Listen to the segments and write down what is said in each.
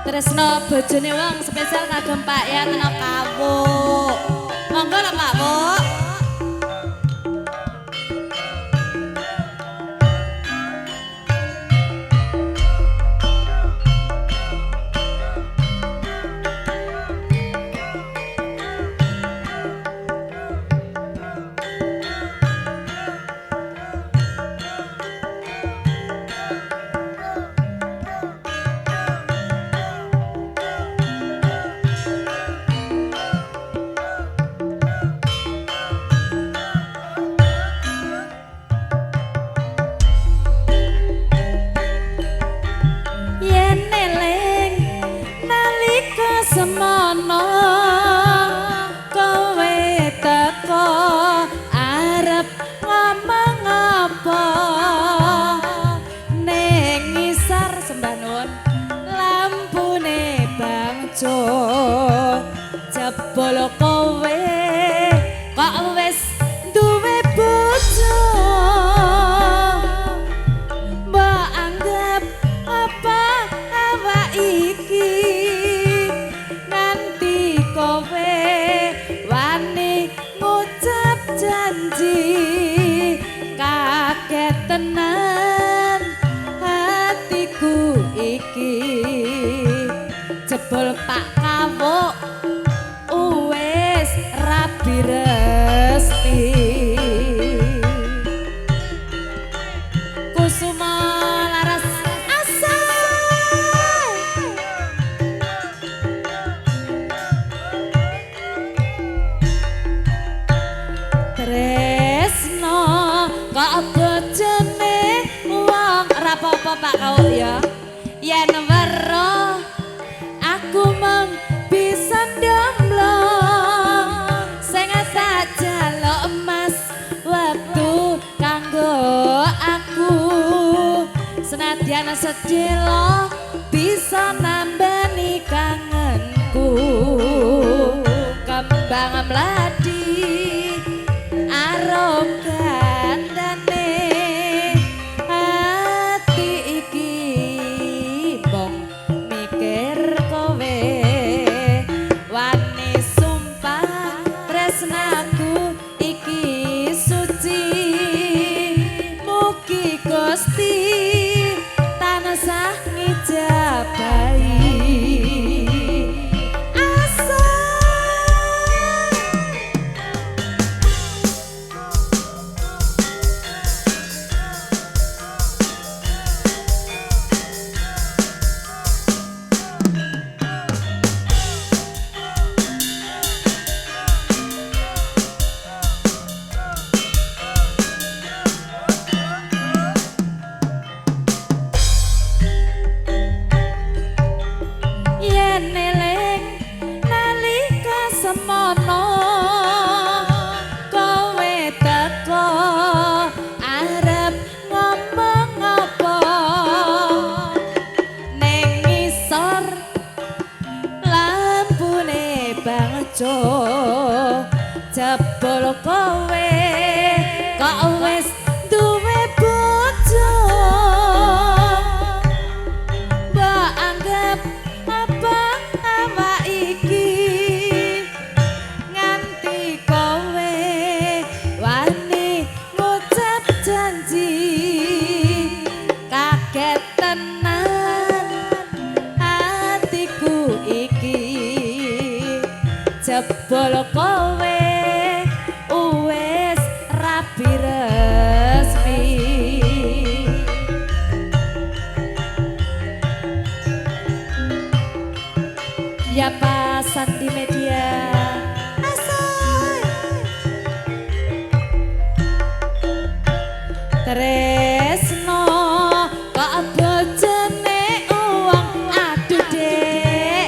Tresno bojone wong spesial kagem Pak Yatno Kawuk. Monggo lho Pak Bu. Semono kowe teko arep ngomong apa ning ngisor sembah nuwun lampune bangjo jebul kowe kok wis duwe bojo mbok anggap apa awak iki kowe wani ngucap janji kaget tenan hatiku iki jebul Pak Kawuk wis rabi resmi Kusuma Laras Asa Tresno kok bojone wong ora apa-apa Pak Kawuk ya. Yen weruh aku mung bisa ndomblong sing tak jaluk emas wektu kanggo aku senadyan sedelo bisa nambani kangenku kembang mladi arum gandane hati iki mung mikir kowe wani sumpah tresnaku iki suci mugi Gusti tansah ngijabahi. Semono kowe teko arep ngomong apa ning ngisor lampune bangjo jebul kowe kok wis duwe bojo mbok anggap apa awak iki janji kaget tenan hatiku iki jebul kowe wis rabi resmi. Ya Pak Sandi Media Tresno kok bojone wong aduh dek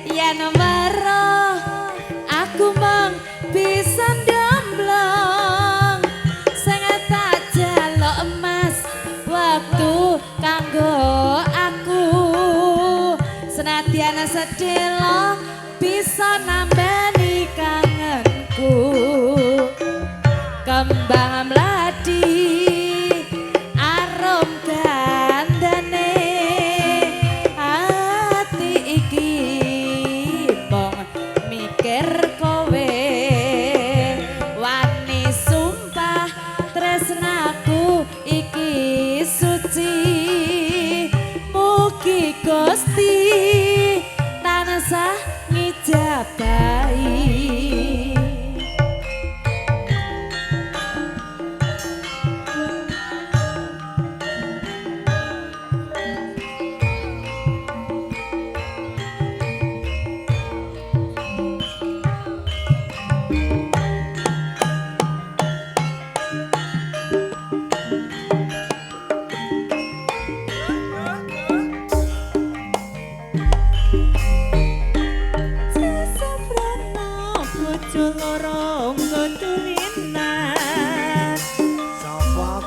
yen weruh aku mung bisa ndomblong sing tak jaluk emas wektu kanggo aku senadyan sedelo bisa nambani kangenku kembang mladi arum gandane hati iki. Gusti tansah ngijabahi.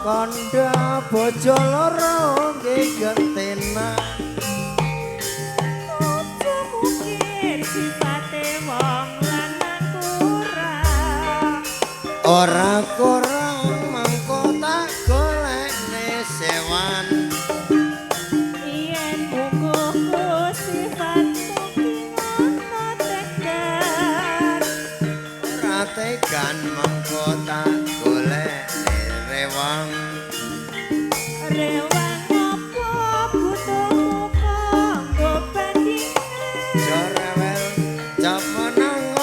Kandha bojo loro nggih gentenan. Aja mungkir sifate wong lanang kurang. Ora kurang mangko tak golekne sewan. Yen mungguhku sifatmu ki ngono tegan. Ora tegan mangko tak golekne rewang. Rewang apa butuhmu kanggo bandingan? Jarewel jam menang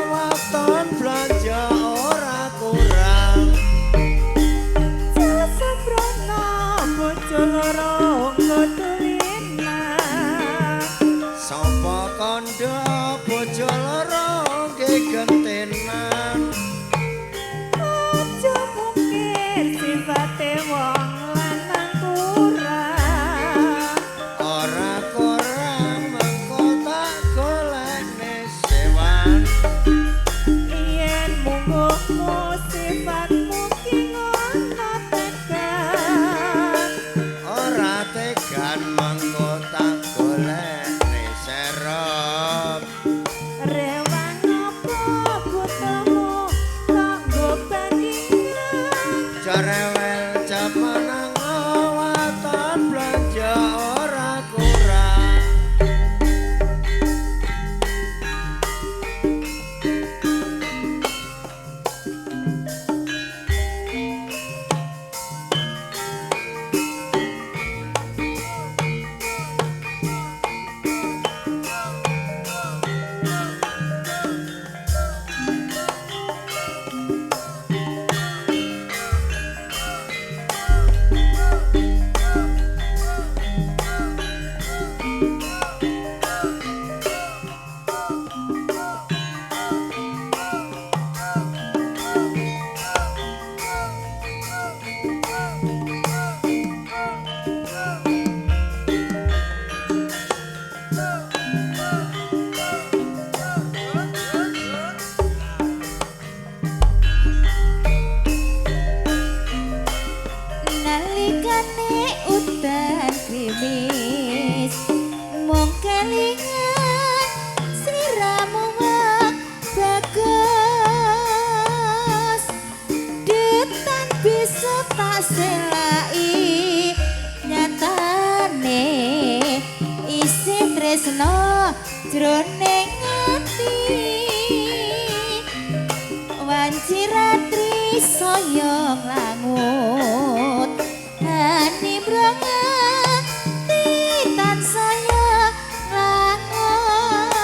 waton blanja ora kurang. Sembrono bojo loro nggo dulinan. Sapa kandha bojo loro nggih gentenan. Aja mungkir sifate wong lanang kurang. Ora kurang mengko tak golekne sewan. Yen mungguhmu sifatmu ki ngono tegan. Ora tegan mengko tak golekne serep. Rewang apa butuhmu kanggo bandingan? Jarewel jam menang waton blanja ora kurang. Nalikane udan grimis mung kelingan sliramu wong bagus. Detan bisa tak selai nyatane isih tresno jroning ati. Wanci ratri saya nglangut hani brangati tansaya nglangut.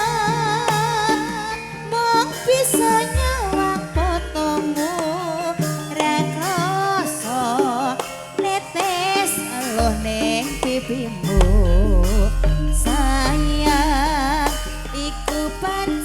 Mung bisa nyawang fotomu ra krasa netes eluh ning pipimu. Sayang iku pancen